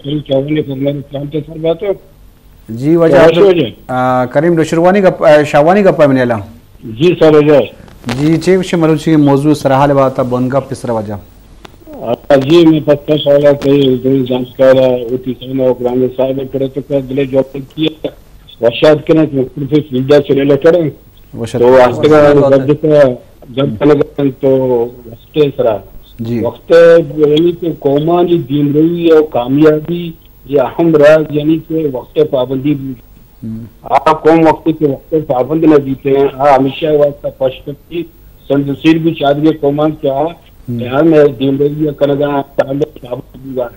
تئی چاہونے فرمائے چانتے سر باتو۔ جی واجہ تو عبدال-، واجہ؟ آ، کریم نوشیروانی گپ، آ، شاہوانی گپ ءَ منی ہیال ءَ۔ جی سر واجہ۔ جی چے گوشے مروچی موضوع سرحال بات ءَ بن گپ سر واجہ۔ آ، جی میں پچپن سال ءَ تئی دو جانچکار ءَ وتی سینا و گرامیں صاحب ءِ کرا تو کا دلے جواب کیا وشاد کریں کہ مختلف فیلڈ ءَ چلے لٹڑیں۔ وشاد تو کریں۔ آستگا گپ جتا گپ کنگا تو وقت سرا۔ جی۔ وقت یعنی کہ قومانی دیمروی و کامیابی یہ اہم راز یعنی کہ وقت پابندی بھی۔ ہم۔ آ قوم وقت کے وقت پابند نہ بیتے ہیں، آ ہمیشہ واسطہ پشت کی سند سیر بھی چادگے قومان کیا ہم۔ یہاں میں دیمروی کنگا ٹائم پابند بھی گا۔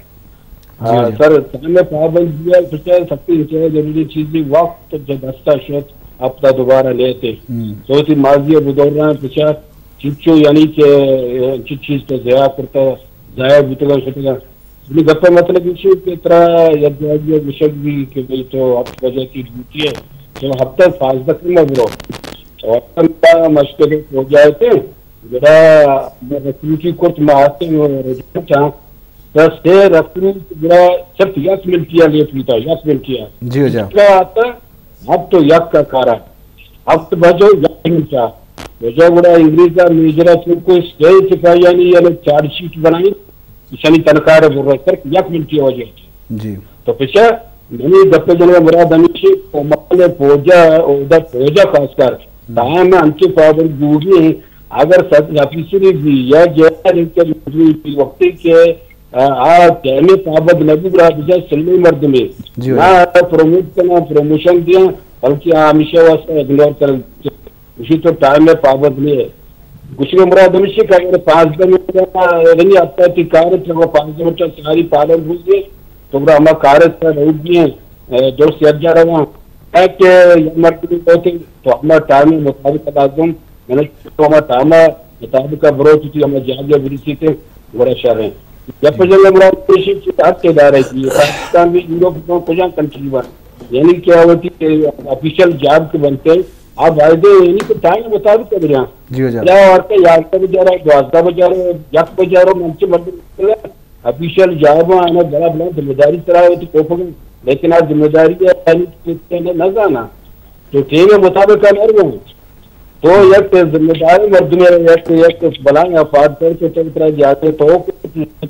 جی، آ، جی۔ سر، ٹائم پابند بھی ہے، سچا سب سے ضروری چیز بھی وقت جو دستا شد، اب تا دوبارہ لیتے۔ ہم۔ تو تی ماضی اب دور رہا ہے، سچا چچو یعنی کہ، اے، چی چیز تو ضیاع کرتا، ضائع بوتگا شتگا۔ منی گپ ءِ مطلب ایشی کہ ترا یک جاگے ءَ گوشگ بی کہ بھئی تو ہفت بجے تی ڈیوٹی ہے، تو ہفت ءَ پانزدہ کن ءَ برو۔ اور ہفت ءَ مشکل ہو جائے تے، گڑا میں ریکروٹی کرت، ما آتے ہیں رجوع چاہاں۔ تو سے ریکروٹ گڑا صرف یک منٹی ءَ لیٹ بیتا، یک منٹی ءَ۔ جی ہو جا۔ کیا آتا؟ اب تو یک کا کارا۔ ہفت بجو یک منٹا۔ وجہ گڑا انگریز ءَ میجر ءَ چون کو اسٹیج سپاہیانی یعنی چارج شیٹ بنائی، ایشانی تنخواہ ءَ برو صرف یک منٹی وجہ۔ جی۔ تو پچا منی گپ جنگ مراد ہمیشی قومان فوجا، اودا فوجا خاص کر ہم۔ تاہم انچے پابند بوگی ہیں، اگر صد آفیسری بھی یا جیل کے مجبوری بھی وقتی کے آ، آ ٹائم پابند نہ بی گڑا بجا سلمی مردمے۔ جی، نہ جی۔ آ پروموٹ کنا، پروموشن دیا، بلکہ آ ہمیشہ واسطہ اگنور کر۔ اسی تو ٹائم پابند نہیں ہے۔ گوشگ مراد ہمیشی کہ اگر پانزدہ منٹ، یعنی ہفتہ تی کار ہے، تو پانزدہ منٹ ساری پالن بوجھے، تو گڑا ہما کار ہے، سر، روک بھی ہیں، اے، دوست یک جا رہا۔ ہے کہ یہ مردم ہوتے، تو ہما ٹائم مطابق لازم، میں نے تو ہما ٹائم مطابق برو، تو ہما جاگہ برسی تے، گڑا شر ہیں۔ یا پجل مراد پیشی کہ حق ادارہ کی، پاکستان بھی یورپ میں کجا کنٹری بن، یعنی کہ وتی آفیشل جاب کے بنتے ہیں، آپ فائدے یعنی کہ ٹائم مطابق کر رہے ہیں۔ جی ہو جا۔ یا اور کہ یازدہ بجے رہا، دوازدہ بجے رہا، یک بجے رہا، منچے مردم آفیشل جاب آنا بڑا بڑا ذمہ داری ترا ہوتی کوپگا، لیکن آ ذمہ داری ہے یعنی کہ نہ جانا۔ تو ٹیم مطابق نہ رہو۔ تو یک ذمہ دار مردمے، یک، یک بلاہیں افراد پر کہ تو ترا جاتے تو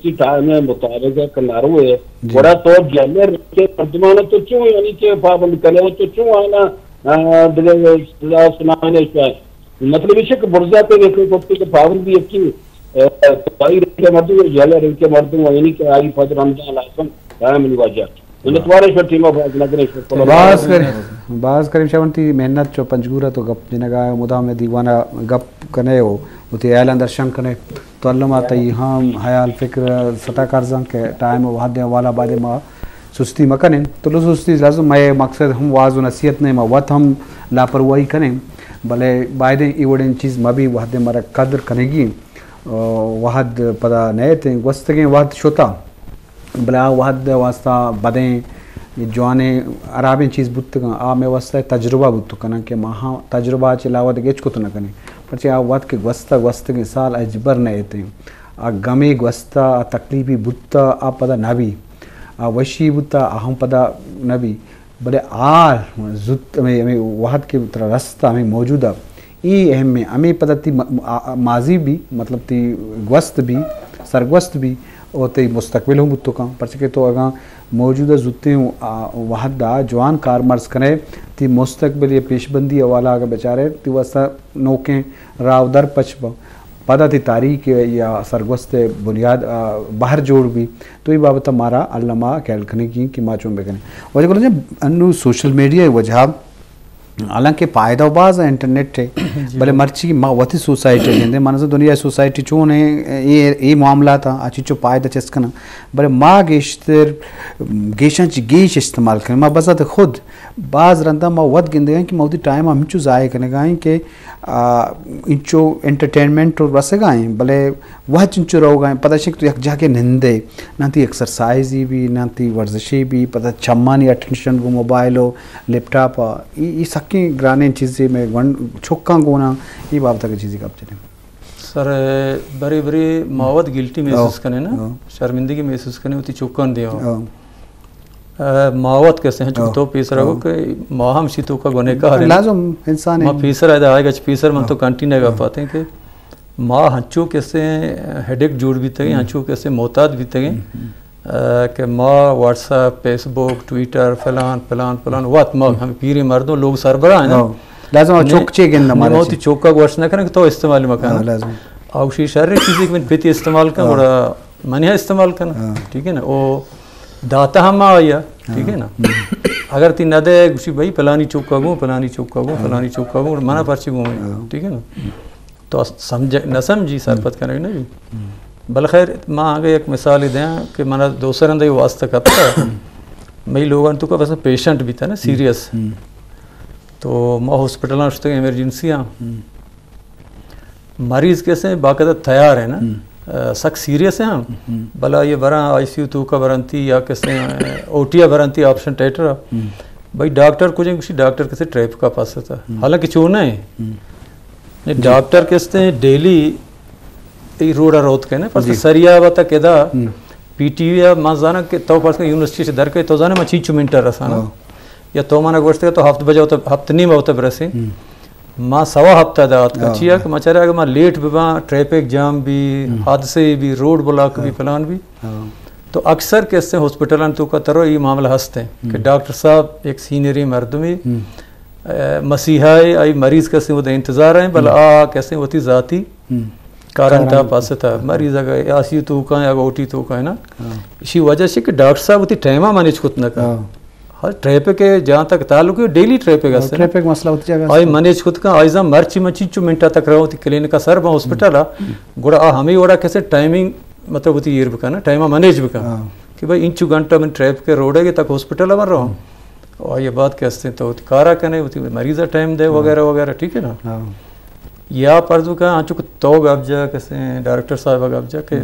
کہ ٹائم مطابق کنارو ہے۔ جی۔ گڑا تو جیل ءَ رکھے مردمان تو چون یعنی کہ پابند کرے تو چون آنا، آ، دگہ سزا سنانے شاید۔ مطلب ایشی کہ برزا پہ لیکن کرتے کہ پابند بھی اچھی، آ، تباہی رکھے مردم، جیل ءَ رکھے مردم، یعنی کہ آئی پد رمضان لازم قائم نہیں واجہ۔ منتوار شو ٹیم آف باز نہ کرے شو۔ باز کریم، باز کریم شاہ، وتی محنت چو پنجگور ءَ تو گپ جنگا ہے، مدام دیوان ءَ گپ کنے ہو، وتی اعلان درشان کنے۔ تو الما تئی ہم حیال فکر ستا کرزاں کہ ٹائم و وہد حوالہ بایدے ما سستی مکنیں۔ تو لو سستی لازم، مئے مقصد ہم واز و نصیحت نہیں، ما وت ہم لاپرواہی کنیں، بلے بایدیں ای وڑیں چیز مبی، وہد مرا قدر کنگی، وہد پدا نیتیں، گوستگیں وہد شتا۔ بلے آ وہد ءِ واسطہ بدیں، جوانیں، ہرابیں چیز بوتگاں، آ مئے واسطہ تجربہ بوت کناں کہ ما ہاں تجربہ ءَ چہ علاوہ دگہ ہچ کت نہ کنیں۔ پرچہ آ وہد کہ گوستہ، گوستگیں سال ءَ ہچبر نہ اتیں۔ آ گمے گوستہ، آ تکلیفی بوتہ، آ پدا نہ بی۔ آ وشی بوتہ، آ ہم پدا نہ بی۔ بلے آ زوت ہمے، ہمے وہد کہ ترا رستہ، ہمے موجودہ، اے اہم ایں۔ ہمے پدا تی م-، م-، آ-، آ-، ماضی بی، مطلب تی گوست بی، سرگوست بی، او تی مستقبل ہم بوت کن۔ پرچہ کہ تو اگاں موجودہ زوتیں، آ، وہد ءَ جوان کارمرز کنے، تی مستقبل یا پیشبندی حوالہ اگاں بچارے، تی واسطہ نوکیں راہ و در پچ بہ۔ پدا تی تاریخ یا سرگوست بنیاد، آ، بہر جوڑ بی۔ تو اے بابت ءَ مارا الما خیال کنگی کہ ما چون بکنیں۔ واجہ گل جان، انو سوشل میڈیا ءِ وجہ، حالانکہ فائدہ و باز انٹرنیٹ ءِ، جی بلے ہاں۔ مرچی ما وتی سوسائٹی ءَ گندیں، من نزاناں دنیا ءِ سوسائٹی چون ایں، اے، اے معاملات ءَ آ چیچو فائدہ چست کناں، بلے ما گیشتر گیشاں چہ گیش استعمال کنیں۔ ما بذات خود باز رندا ما وت گندگا ایں کہ ما وتی ٹائم ءَ ہمچو ضائع کنگا ایں کہ آ، انچو انٹرٹینمنٹ رسگا ایں، بلے وہد چنچو روگا ایں، پدا شک تو یک جاگے نندے، نہ تی ایکسرسائزی بی، نہ تی ورزشی بی، پدا چمانی اٹینشن گوں موبائل و لیپ ٹاپ ءَ، ای، ای سکیں گرانیں چیزے میں گون-، چکاں گونا، ای بابت ءَ چیزی گپ جنیں۔ سر، برے برے ما وت گلٹی محسوس کنیں نا، او۔ شرمندگی محسوس کنیں وتی چکاں دیا۔ او۔ ما وت کسے ہنچو کہ تو پیسر گو کہ ما ہم شی توکا گنہکار ہیں۔ لازم انسان ما پیسر آئے آئے گچ پیسر من تو کنٹینیو گپاتیں کہ ما ہنچو کسے ہیڈک جوڑ بیتگیں، ہنچو کسے معتاد بیتگیں کہ ما واٹس ایپ، فیس بک، ٹویٹر، فلان فلان فلان، وت ما ہم پیری مردم لوگ سربراہ ہیں نا۔ لازم چوک چے گند ہمارے موتی چوکا گوش نہ کریں کہ تو استعمال مکان۔ لازم اوشی شر چیزیں کہ من پتی استعمال کن، گڑا منی ہاں استعمال کن۔ ٹھیک ہے نا؟ او داتا ہم آیا، ٹھیک ہے نا؟ اگر تی نہ دے گوشی بھائی پلانی چوکا گوں، پلانی چوکا گوں، پلانی چوکا گوں، منا پرچی گوں؟ ٹھیک ہے نا؟ تو سمجھ نہ سمجھی سرپد کرے نہ بھی۔ بل خیر، ما آگے ایک مثال دیں کہ منا دوسرے دے واسطہ کپتا۔ مئی لوگان تو کا بس پیشنٹ بھی تھا نا، سیریس۔ تو ما ہاسپٹل شتگ ایمرجنسی ہاں۔ مریض کسے باقاعدہ تیار ہیں نا، سک سیریس ہیں، بلا یہ برا آئی سی یو توکا برنتی یا کسے اوٹیا برنتی آپشن ٹیٹر۔ بھائی ڈاکٹر کجیں گوشی ڈاکٹر کسے ٹریفک کا پاس تھا، حالانکہ چو نہ ہے۔ ڈاکٹر کسے ڈیلی ای روڈ روت کنے، پر سریا بتا کدا پی ٹی وی ما زانا کہ تو پرس یونیورسٹی سے در کے تو زانے ما چینچو منٹر رسانا۔ یا تو منا گوشتے تو ہفت بجے ہوتا، ہفت نیم ہوتا برسے۔ ما سوا ہفتہ دا آتکا۔ چیا کہ ما چارے اگر ما لیٹ بباں، ٹریفک جام بھی، حادثے بھی، روڈ بلاک بھی، پلان بھی۔ تو اکثر کسے ہاسپٹلان توکا ترو یہ معاملہ ہستے کہ ڈاکٹر صاحب ایک سینئری مردمی، مسیحا ہے، آئی مریض کسے وہ انتظار ہیں، بل آ کسے وتی ذاتی کارن تا پاس تا۔ مریض اگر آئی سی یو توکا ہے، اگر اوٹی توکا ہے نا، اسی وجہ سے کہ ڈاکٹر صاحب وتی ٹائما مینج کت نہ کن۔ ہر ٹریفک ہے، جہاں تک تعلق ہے، ڈیلی ٹریفک ہے۔ ٹریفک مسئلہ ہوتی جگہ آئی مینج کت کن، آئی زم مرچی من چینچو منٹا تک رہو تی کلینک سر با ہاسپٹل آ، گڑا آ ہمیں وڑا کسے ٹائمنگ، مطلب ہوتی ایر بکن، ٹائما مینج بکن کہ بھائی انچو گھنٹہ من ٹریفک روڈ ہے تک ہاسپٹل آ من رہو۔ اور یہ بات کہ ہستے تو وتی کارا کنے، وتی مریضا ٹائم دے وغیرہ وغیرہ، ٹھیک ہے نا؟ یا پرز بکن انچو کہ تو گپ جا کسے ڈائریکٹر صاحب گپ جا کہ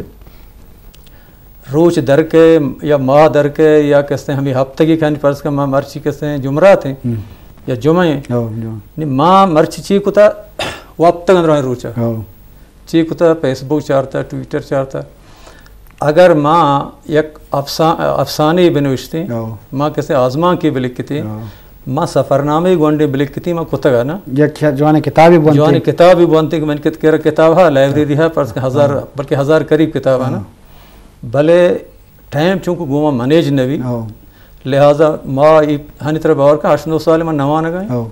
روچ در کے یا ماہ در کے یا کسے ہمیں ہفتگی کھانی پرز کن ما مرچی کسے جمعرات ہیں یا جمعہ ہیں۔ نی ما مرچی چی کتا وپتگ اندرائیں روچا۔ چی کتا فیس بک چارتا، ٹویٹر چارتا۔ اگر ما یک افسا-، افسانے بنوشتیں، ما کسے آزمانکے بلکتیں، ما سفرنامے گونڈے بلکتیں، ما کتگا نا۔ یک جوان کتابی بنتے۔ جوان کتابی بنتے کہ من کت کرا کتاب ہا، لائبریری ہا، پرس کہ ہزار، بلکہ ہزار قریب کتاب ہے نا۔ بلے ٹائم چونکہ گوما مینیج نہ بی، لہذا ما ای ہنی طرح باور کن ہشت نو سال من نوانگا ہیں۔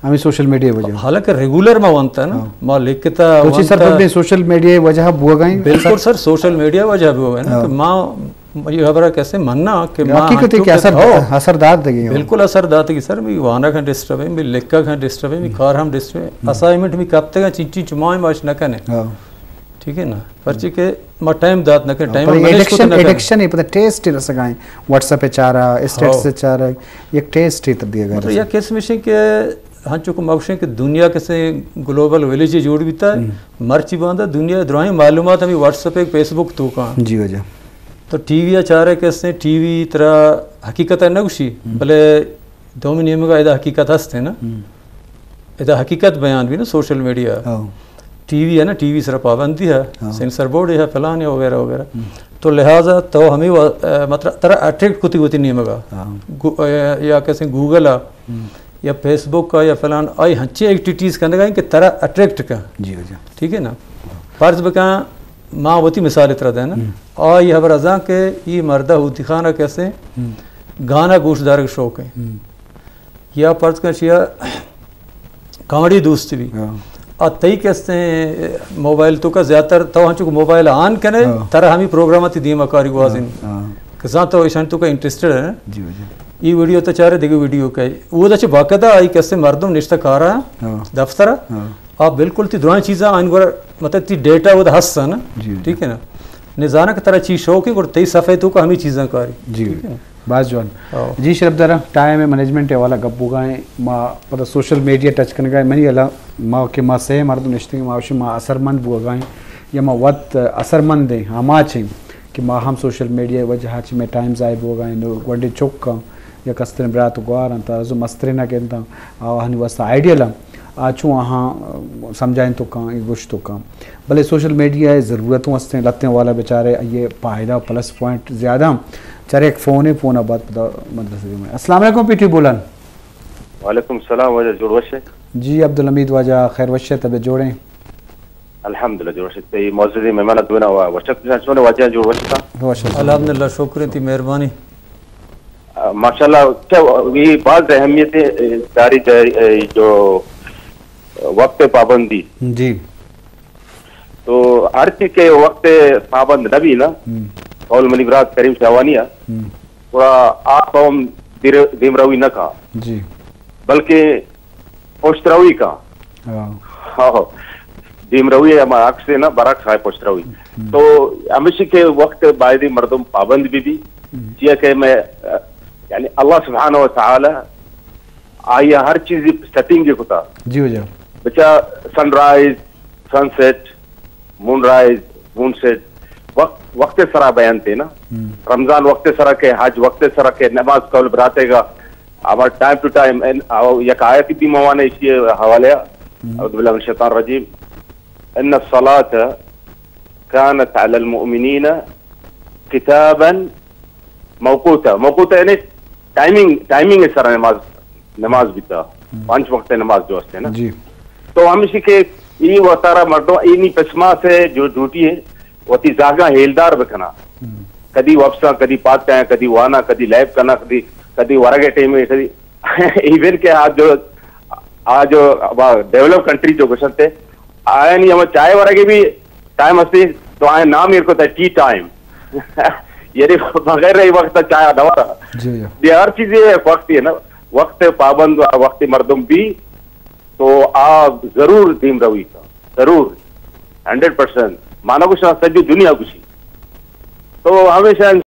ہمیں سوشل میڈیا وجہ۔ حالانکہ ریگولر ما وانتا نا، ما لکھتا تو چی سر وانتا۔ سوشل میڈیا وجہ بوگا ہیں؟ بالکل سر، سوشل میڈیا وجہ بوگا ہیں نا کہ ما یہ خبر کسے مننا کہ ما حقیقت ہے کہ اثر، اثر دات دگی۔ بالکل اثر دات دگی سر، میں وانا کھن ڈسٹرب ہے، میں لکھا کھن ڈسٹرب ہے، میں کار ہم ڈسٹرب ہے، اسائنمنٹ میں کب تک چنچی چمائیں ماش نہ کنے۔ ٹھیک ہے نا؟ پرچے کہ ما ٹائم دات نہ کریں، ٹائم پر مینج کت ایڈکشن، نہ کریں۔ ایڈکشن ہے، پتہ ٹیسٹ رسگائیں، واٹس ایپ پہ چارا، اسٹیٹس پہ چارا، یک ٹیسٹ ہے تر دیا گیا مطلب رسگائیں۔ یک قسم شیں کہ ہنچو کو مقصد کہ دنیا کسے گلوبل ویلیج جوڑ بیتا ہے، مرچی باندا دنیا درائیں معلومات ہمیں واٹس ایپ، فیس بک تو کان۔ جی واجہ۔ تو ٹی وی چارے کسے، ٹی وی ترا حقیقت نہ گوشی، بلے دومی نیمگا ادا حقیقت ہست ہے نا؟ ادا حقیقت بیان بھی نا سوشل میڈیا۔ ٹی وی ہے نا، ٹی وی سر پابندی ہے، سینسر بورڈ ہے، فلان ہے وغیرہ وغیرہ۔ تو لہذا تو ہمیں و-، اے، مطلب ترا اٹریکٹ کتی ہوتی نیمگا۔ گو-، اے، یا کسے گوگل آ، یا فیس بک آ، یا فلان، آئی ہنچے ایکٹیویٹیز کرنے گا کہ ترا اٹریکٹ کا۔ جی، جی۔ ٹھیک ہے نا؟ فرض بکن، ما وتی مثال ترا دینا۔ آئی خبر ازاں کہ یہ مردہ ہوتی خانہ کسے گانا گوش دارگ شوق ہے۔ یا فرض کن شیا کامیڈی دوست بھی۔ آ تئی کستے موبائل تو کا زیادہ تر تو ہنچو کہ موبائل آن کنے، ترا ہمی پروگرام تی دیما کاری گوازن۔ کسان تو ایشان تو کا انٹرسٹڈ ہے نا؟ جی، جی۔ ای ویڈیو تو چارے دیگه ویڈیو کا۔ وہ دا چھ باقاعدہ آئی کستے مردم نشتہ کارا دفتر۔ آ بالکل تی درائیں چیزاں آن گور، مطلب تی ڈیٹا وہ دا ہست ہے نا؟ جی، جی۔ ٹھیک ہے نا؟ نزانہ کہ ترا چی شوق ہے، گور تئی صفحے تو کا ہمی چیزاں کاری۔ جی۔ ٹھیک ہے نا؟ باز جوان۔ جی شرف دارا، ٹائم مینجمنٹ حوالہ گپ بوگا ہیں، ما پتہ سوشل میڈیا ٹچ کنگا ہیں، منی اللہ ما کہ ما سہ مردم نشتگیں، ما وشی ما اثر مند بوگا ہیں، یا ما وت اثر مند ہیں، آماچ ہیں کہ ما ہم سوشل میڈیا وجہ چہ میں ٹائم ضائع بوگا ہیں، نو گونڈے چک کن یا کستریں برات گوار انت، از مسترین گنداں، آوانی واسطہ آئیڈیل ہیں۔ آ چوں آہاں سمجھائیں تو کاں، گوشت تو کاں۔ بلے سوشل میڈیا ء ضرورت ہوں ہستیں، لتیں والا بیچارے آئی ء فائدہ پلس پوائنٹ زیادہ ہم۔ تر ایک فون ہے، فون بعد پدا مدرسہ دیما۔ السلام علیکم پی ٹی بولان۔ وعلیکم السلام واجہ، جوڑ وش ہے؟ جی عبدالحمید واجہ، خیر وش ہے، طبیعت جوڑ ہیں؟ الحمدللہ جوڑ وش ہے۔ تے معززیں مہمان دونا وش ہے، چون واجہ جوڑ وش ہے؟ وش ہے۔ الحمدللہ، شکر ہے، تی مہربانی۔ آ، ماشاءاللہ، کیا یہ باز اہمیت ہے، اے، داری داری، اے، جو وقت پابندی۔ جی۔ تو ہر چیز کے وقت پابند نہ بھی نا، ہم۔ قول منی برات کریم شاوانی ہے، ہم۔ گڑا آ قوم دیر-، دیمروی نہ کا، جی۔ بلکہ پشتروی کا۔ ہاں۔ ہاں، دیمروی ہما عکس ہے نا، برعکس ہے پشتروی۔ ہم۔ تو ہمیشہ کے وقت بایدی مردم پابند بھی بھی، ہم۔ چیا کہ میں، یعنی اللہ سبحانہ و تعالی آئی ہر چیز سیٹنگ کتا۔ جی واجہ۔ بچا سن رائز، سن سیٹ، مون رائز، مون سیٹ، وقت، وقت سرا بیان تے نا۔ ہم۔ رمضان وقت سرا کے، حج وقت سرا کے، نماز قول براتے گا، ہمارا ٹائم ٹو ٹائم، ان، او یک آیت بھی موانے اسی حوالے، ہم۔ اعوذ باللہ من الشیطان الرجیم، ان الصلاۃ کانت علی المؤمنین کتابا موقوتا۔ موقوتا یعنی ٹائمنگ، ٹائمنگ سرا نماز، نماز بیتا۔ ہم۔ پنچ وقت نماز جو ہستے نا۔ جی۔ تو ہمیشہ کہ ای وتارا مردم اینی پسما سے جو ڈیوٹی ہے، وتی زاگاں ہیلدار بکنا۔ ہم۔ کدی وپساں، کدی پاد کایاں، کدی واناں، کدی لیب کناں، کدی، کدی ورگ ء ٹیم ء، کدی ایون کہ آ جو، آ جو ڈیولپ کنٹری جو گوشنتے، آیانی ہما چائے ورگے بھی ٹائم ہستی، تو آئے نام ایر کو ٹی ٹائم۔ یعنی بغیر ای وقت چائے نہ ورا۔ جی، جی۔ یہ ہر چیز یہ وقت ہے نا، وقت پابند، وقت مردم بھی، تو آ ضرور دیم روی کا، ضرور، ہنڈریڈ پرسینٹ۔ مانا گوشاں سجی دنیا گوشی۔ تو ہمیشہ